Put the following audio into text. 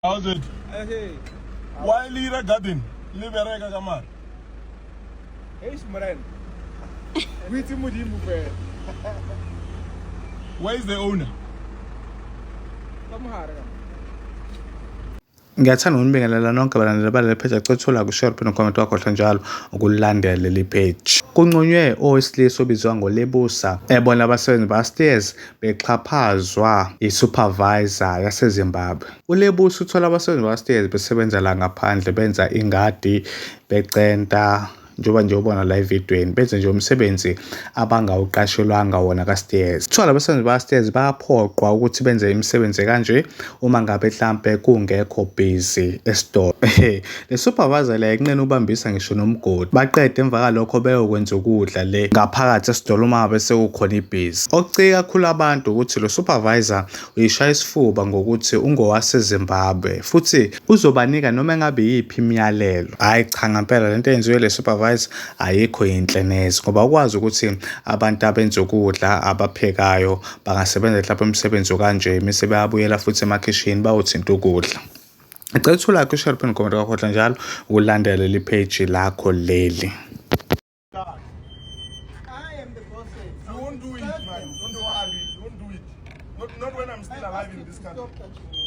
How's it? Hey, Why le ira garden? Le bereka ka mare. hey, Morena. O itse Modimo fela. Where is the owner? Ka mogare ka. Ngiyathanda ukunibingelela nonke balandeli baleli page. Acethola ku-share no-comment wakho njalo ukulandela leli page. Kunconywe owesilisa obizwa ngoLebusa ebona abasebenzi ba-Steers bexhaphazwa i-supervisor yaseZimbabwe. ULebusa uthola abasebenzi ba-Steers besebenza la ngaphandle, benza ingadi, becenta, njengoba nje ubona la evidweni, benze nje umsebenzi abangawuqashelwanga wona ka-Steers. Kuthiwa labasebenzi ba-Steers bayaphoqwa ukuthi benze imisebenzi kanje uma ngabe hlampe kungekho busy esitolo. Le supervisor le ekunene ubambisa ngisho nomgodi, baqede emva kalokho beyokwenza ukudla le ngaphakathi esitolo uma ngabe sekukhona ibhizi. Okucike kakhulu abantu ukuthi lo supervisor uyishaya isifuba ngokuthi ungowaseZimbabwe futhi uzobanika noma engabe iyiphi imiyalelo. Hhayi cha, ngempela lento eyenziwe le supervisor ayikho yinhle neze, ngoba ukwazi ukuthi abantu abenza ukudla, abaphekayo, bangasebenza mhlawumbe umsebenzi okanje, mise bayabuyela futhi emakhishini bayothinta ukudla. Ngicela uthule like, ushare, uphinde ucomment, kakhohlwa njalo ukulandela leli page lakho leli. I am the boss. You won't do it, man. Don't worry. Don't do it. Not when I'm still alive in this country. Stop touching me.